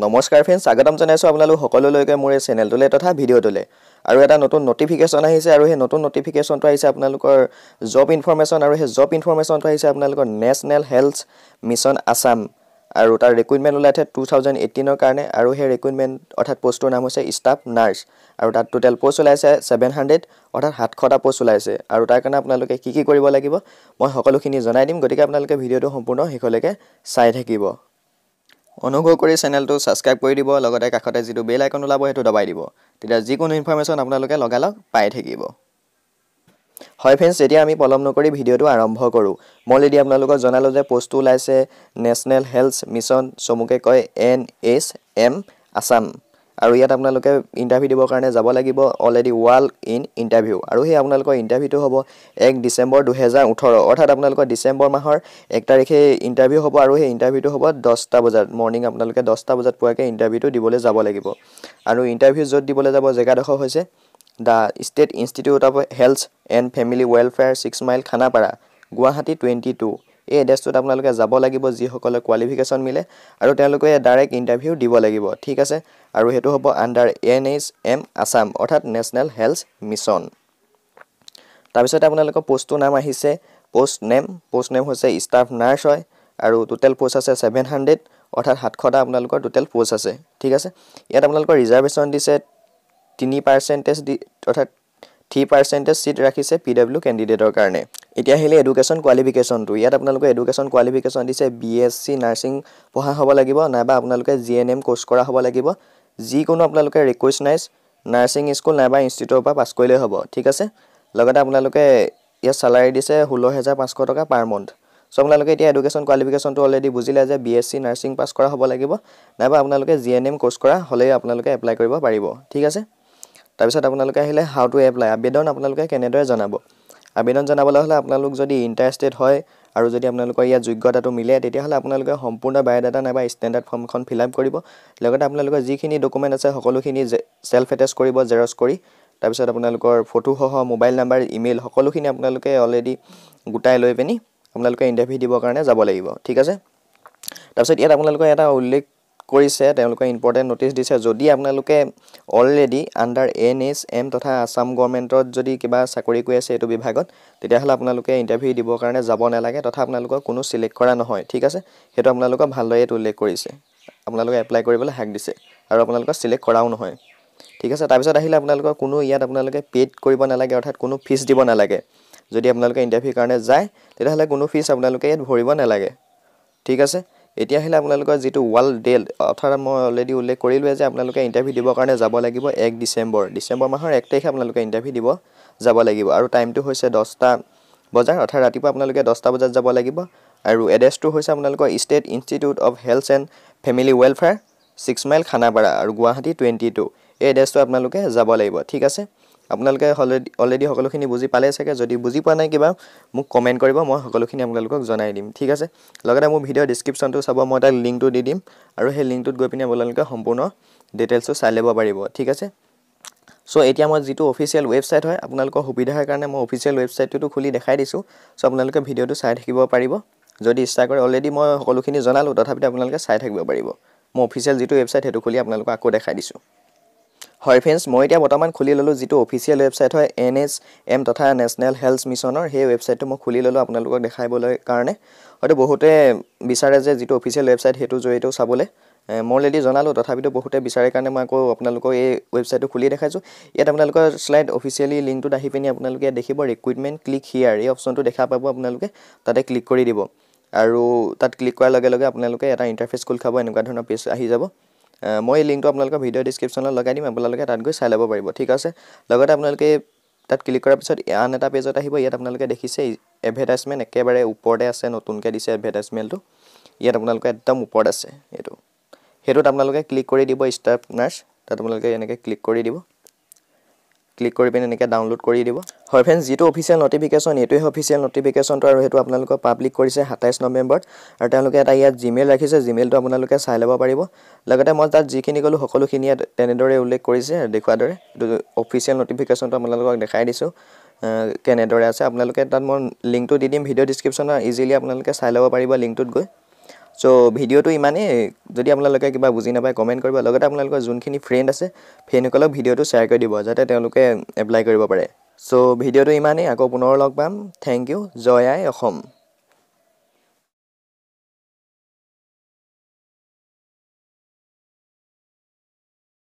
নমস্কাৰ ফ্ৰেণ্ডছ, স্বাগতম জনাইছোঁ আপোনালোক সকলোলৈকে মোৰ এই চেনেলটোলৈ তথা ভিডিঅ'টোলৈ। আৰু এটা নতুন নটিফিকেশ্যন আহিছে আৰু সেই নতুন নটিফিকেশ্যনটো আহিছে আপোনালোকৰ জব ইনফৰমেশ্যন আৰু সেই জব ইনফৰমেশ্যনটো আহিছে আপোনালোকৰ নেশ্যনেল হেল্থ মিছন আছাম আৰু তাৰ ৰিক্ৰুইটমেণ্ট ওলাইছে 2018ৰ কাৰণে। আৰু সেই ৰিক্ৰুইটমেণ্ট অৰ্থাৎ পষ্টটোৰ নাম হৈছে ষ্টাফ নাৰ্ছ আৰু তাত টোটেল পষ্ট ওলাইছে 700, অৰ্থাৎ 700টা পষ্ট ওলাইছে। আৰু তাৰ কাৰণে আপোনালোকে কি কি কৰিব লাগিব মই সকলোখিনি জনাই দিম, গতিকে আপোনালোকে ভিডিঅ'টো সম্পূৰ্ণ শেষলৈকে চাই থাকিব। অনুগ্ৰহ কৰি চেনেলটো ছাবস্ক্ৰাইব কৰি দিব, লগতে কাষতে যিটো বেল আইকন ওলাব সেইটো দবাই দিব, তেতিয়া যিকোনো ইনফৰমেশ্যন আপোনালোকে লগালগ পাই থাকিব। হয় ফ্ৰেণ্ডছ, এতিয়া আমি পলম নকৰি ভিডিঅ'টো আৰম্ভ কৰোঁ। মই অলৰেডি আপোনালোকক জনালোঁ যে পষ্টটো ওলাইছে নেশ্যনেল হেল্থ মিছন, চমুকে কয় NHM Assam. আৰু ইয়াত আপোনালোকে ইণ্টাৰভিউ দিবৰ কাৰণে যাব লাগিব, অলৰেডি ৱাল ইন ইণ্টাৰভিউ। আৰু সেই আপোনালোকৰ ইণ্টাৰভিউটো হ'ব 1 ডিচেম্বৰ 2018, অৰ্থাৎ আপোনালোকৰ ডিচেম্বৰ মাহৰ 1 তাৰিখে ইণ্টাৰভিউ হ'ব। আৰু সেই ইণ্টাৰভিউটো হ'ব 10টা বজাত মৰ্ণিং, আপোনালোকে 10টা বজাত পোৱাকৈ ইণ্টাৰভিউটো দিবলৈ যাব লাগিব। আৰু ইণ্টাৰভিউ য'ত দিবলৈ যাব জেগাডোখৰ হৈছে the State Institute of Health and Family Welfare, 6 Mile, Khanapara, Guwahati 22। এই এড্ৰেছটোত আপোনালোকে যাব লাগিব যিসকলে কোৱালিফিকেশ্যন মিলে আৰু তেওঁলোকে ডাইৰেক্ট ইণ্টাৰভিউ দিব লাগিব, ঠিক আছে। আৰু সেইটো হ'ব আণ্ডাৰ NHM Assam, অৰ্থাৎ নেশ্যনেল হেল্থ মিছন। তাৰপিছতে আপোনালোকৰ পষ্টটোৰ নাম আহিছে পষ্ট নেম হৈছে ষ্টাফ নাৰ্ছ হয় আৰু টোটেল পষ্ট আছে 700, অৰ্থাৎ 700টা আপোনালোকৰ টোটেল পষ্ট আছে, ঠিক আছে। ইয়াত আপোনালোকৰ ৰিজাৰ্ভেশ্যন দিছে 3 পাৰ্চেণ্টেজ দি, অৰ্থাৎ 3% ছিট ৰাখিছে PW কেণ্ডিডেটৰ কাৰণে। এতিয়া আহিলে এডুকেশ্যন কোৱালিফিকেশ্যনটো। ইয়াত আপোনালোকে এডুকেশ্যন কোৱালিফিকেশ্যন দিছে BSc nursing পঢ়া হ'ব লাগিব, নাইবা আপোনালোকে GNM course কৰা হ'ব লাগিব। যিকোনো আপোনালোকে ৰিকুৱেষ্টনাইজ নাৰ্ছিং স্কুল নাইবা ইনষ্টিটিউটৰ পৰা পাছ কৰিলেই হ'ব, ঠিক আছে। লগতে আপোনালোকে ইয়াত চালাৰী দিছে 16,500 টকা পাৰ মন্থ। চ' আপোনালোকে এতিয়া এডুকেশ্যন কোৱালিফিকেশ্যনটো অলৰেডি বুজিলে যে BSc nursing পাছ কৰা হ'ব লাগিব, নাইবা আপোনালোকে GNM course কৰা হ'লেই আপোনালোকে এপ্লাই কৰিব পাৰিব, ঠিক আছে। তাৰপিছত আপোনালোকে আহিলে how to apply, আবেদন আপোনালোকে কেনেদৰে জনাব। আবেদন জনাবলৈ হ'লে আপোনালোক যদি ইণ্টাৰেষ্টেড হয় আৰু যদি আপোনালোকৰ ইয়াত যোগ্যতাটো মিলে, তেতিয়াহ'লে আপোনালোকে সম্পূৰ্ণ বায়'ডাটা নাইবা ষ্টেণ্ডাৰ্ড ফৰ্মখন ফিল আপ কৰিব। লগতে আপোনালোকৰ যিখিনি ডকুমেণ্ট আছে সকলোখিনি চেল্ফ এটেষ্ট কৰিব, জেৰক্স কৰি। তাৰপিছত আপোনালোকৰ ফটোসহ মোবাইল নাম্বাৰ, ইমেইল সকলোখিনি আপোনালোকে অলৰেডি গোটাই লৈ পিনি আপোনালোকে ইণ্টাৰভিউ দিবৰ কাৰণে যাব লাগিব, ঠিক আছে। তাৰপিছত ইয়াত আপোনালোকে এটা উল্লেখ কৰিছে, তেওঁলোকে ইম্পৰ্টেণ্ট ন'টিছ দিছে, যদি আপোনালোকে অলৰেডি আণ্ডাৰ NHM তথা আছাম গভৰ্ণমেণ্টত যদি কিবা চাকৰি কৰি আছে এইটো বিভাগত, তেতিয়াহ'লে আপোনালোকে ইণ্টাৰভিউ দিবৰ কাৰণে যাব নালাগে তথা আপোনালোকক কোনো চিলেক্ট কৰা নহয়, ঠিক আছে। সেইটো আপোনালোকক ভালদৰে ইয়াত উল্লেখ কৰিছে, আপোনালোকে এপ্লাই কৰিবলৈ হাক দিছে আৰু আপোনালোকক চিলেক্ট কৰাও নহয়, ঠিক আছে। তাৰপিছত আহিলে আপোনালোকৰ কোনো ইয়াত আপোনালোকে পে'ইড কৰিব নালাগে, অৰ্থাৎ কোনো ফিজ দিব নালাগে। যদি আপোনালোকে ইণ্টাৰভিউৰ কাৰণে যায় তেতিয়াহ'লে কোনো ফিজ আপোনালোকে ইয়াত ভৰিব নালাগে, ঠিক আছে। এতিয়া আহিলে আপোনালোকৰ যিটো ৱাল ডেট, অৰ্থাৎ মই অলৰেডি উল্লেখ কৰিলোঁৱে যে আপোনালোকে ইণ্টাৰভিউ দিবৰ কাৰণে যাব লাগিব 1 ডিচেম্বৰ, ডিচেম্বৰ মাহৰ 1 তাৰিখে আপোনালোকে ইণ্টাৰভিউ দিব যাব লাগিব। আৰু টাইমটো হৈছে 10টা বজাৰ, অৰ্থাৎ ৰাতিপুৱা আপোনালোকে 10টা বজাত যাব লাগিব। আৰু এড্ৰেছটো হৈছে আপোনালোকৰ State Institute of Health and Family Welfare, 6 Mile, Khanapara আৰু গুৱাহাটী 22। এই এড্ৰেছটো আপোনালোকে যাব লাগিব, ঠিক আছে। আপোনালোকে অলৰেডি সকলোখিনি বুজি পালেই চাগে। যদি বুজি পোৱা নাই কিবা মোক কমেণ্ট কৰিব, মই সকলোখিনি আপোনালোকক জনাই দিম, ঠিক আছে। লগতে মোৰ ভিডিঅ' ডিছক্ৰিপশ্যনটো চাব, মই তাত লিংকটো দি দিম আৰু সেই লিংকটোত গৈ পিনি আপোনালোকে সম্পূৰ্ণ ডিটেইলছটো চাই ল'ব পাৰিব, ঠিক আছে। চ' এতিয়া মই যিটো অফিচিয়েল ৱেবছাইট হয়, আপোনালোকৰ সুবিধাৰ কাৰণে মই অফিচিয়েল ৱেবছাইটটোতো খুলি দেখাই দিছোঁ। চ' আপোনালোকে ভিডিঅ'টো চাই থাকিব পাৰিব যদি ইচ্ছা কৰে। অলৰেডি মই সকলোখিনি জনালোঁ, তথাপিতো আপোনালোকে চাই থাকিব পাৰিব। মই অফিচিয়েল যিটো ৱেবছাইট সেইটো খুলি আপোনালোকক আকৌ দেখাই দিছোঁ। হয় ফ্ৰেণ্ডছ, মই এতিয়া বৰ্তমান খুলি ল'লোঁ যিটো অফিচিয়েল ৱেবছাইট হয় NHM তথা নেশ্যনেল হেল্থ মিছনৰ, সেই ৱেবছাইটটো মই খুলি ল'লোঁ আপোনালোকক দেখাবলৈ কাৰণে। হয়তো বহুতে বিচাৰে যে যিটো অফিচিয়েল ৱেবছাইট সেইটো জৰিয়তেও চাবলৈ, মই অলৰেডি জনালোঁ, তথাপিতো বহুতে বিচাৰে কাৰণে মই আকৌ আপোনালোকক এই ৱেবছাইটটো খুলি দেখাইছোঁ। ইয়াত আপোনালোকৰ শ্লাইড অফিচিয়েলি লিংকটোত আহি পিনি আপোনালোকে ইয়াত দেখিব ৰিক্ৰুইটমেণ্ট ক্লিক হিয়াৰ, এই অপশ্যনটো দেখা পাব আপোনালোকে, তাতে ক্লিক কৰি দিব। আৰু তাত ক্লিক কৰাৰ লগে লগে আপোনালোকে এটা ইণ্টাৰফেচ খোল খাব, এনেকুৱা ধৰণৰ পেজ আহি যাব। মই এই লিংকটো আপোনালোকৰ ভিডিঅ' ডিছক্ৰিপশ্যনত লগাই দিম, আপোনালোকে তাত গৈ চাই ল'ব পাৰিব, ঠিক আছে। লগতে আপোনালোকে তাত ক্লিক কৰাৰ পিছত আন এটা পেজত আহিব। ইয়াত আপোনালোকে দেখিছে এডভাৰটাইজমেণ্ট একেবাৰে ওপৰতে আছে, নতুনকৈ দিছে এডভাৰটাইজমেণ্টটো, ইয়াত আপোনালোকে একদম ওপৰত আছে এইটো, সেইটোত আপোনালোকে ক্লিক কৰি দিব ষ্টাফ নাৰ্ছ, তাত আপোনালোকে এনেকৈ ক্লিক কৰি দিব, ক্লিক কৰি পিনি এনেকৈ ডাউনলোড কৰি দিব। হয় ফ্ৰেণ্ডছ, যিটো অফিচিয়েল নটিফিকেশ্যন এইটোৱে অফিচিয়েল নটিফিকেশ্যনটো আৰু সেইটো আপোনালোকৰ পাব্লিক কৰিছে 27 নৱেম্বৰত। আৰু তেওঁলোকে এটা ইয়াত জিমেইল ৰাখিছে, জিমেইলটো আপোনালোকে চাই ল'ব পাৰিব। লগতে মই তাত যিখিনি ক'লোঁ সকলোখিনি ইয়াত তেনেদৰে উল্লেখ কৰিছে দেখুৱাৰ দৰে। এইটো অফিচিয়েল নটিফিকেশ্যনটো আপোনালোকক দেখাই দিছোঁ কেনেদৰে আছে। আপোনালোকে তাত মই লিংকটো দি দিম ভিডিঅ' ডিছক্ৰিপশ্যনত, ইজিলি আপোনালোকে চাই ল'ব পাৰিব লিংকটোত গৈ। চ' ভিডিঅ'টো ইমানেই। যদি আপোনালোকে কিবা বুজি নাপায়, কমেণ্ট কৰিব। লগতে আপোনালোকৰ যোনখিনি ফ্ৰেণ্ড আছে, ফ্ৰেণ্ডসকলক ভিডিঅ'টো শ্বেয়াৰ কৰি দিব, যাতে তেওঁলোকে এপ্লাই কৰিব পাৰে। চ' ভিডিঅ'টো ইমানেই, আকৌ পুনৰ লগ পাম। Thank U. Joy I Assam.